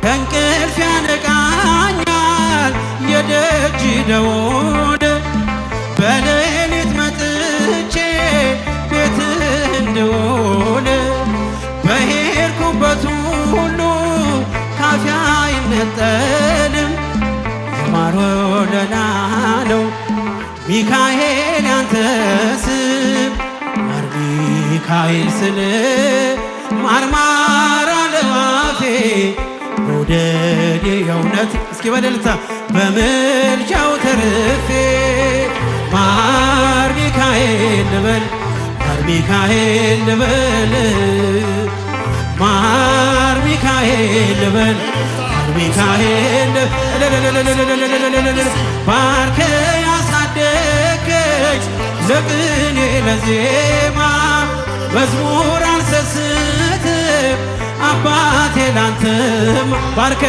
ከእንቅልፍ ያነቃኛል የደጅ ደወል። በሌሊት መጥቼ ቤትህ እንድውል፣ በሄድኩበት ሁሉ ካፌ አይነጠልም። የማር ወለላ ነው ሚካኤል ያንተ ስም። ማር ሚካኤል ስል ማርማር አለዋፌ መውደድ የእውነት። እስኪ በደልታ በምልጃው ተርፌ። ማር ሚካኤል ልበል፣ ማር ሚካኤል ልበል፣ ማር ሚካኤል ልበል፣ ማር ሚካኤል። ባርከ ያሳደገች ለቅኔ ለዜማ፣ መዝሙር አልሰስትም አባቴ ላንተማ ባርከ።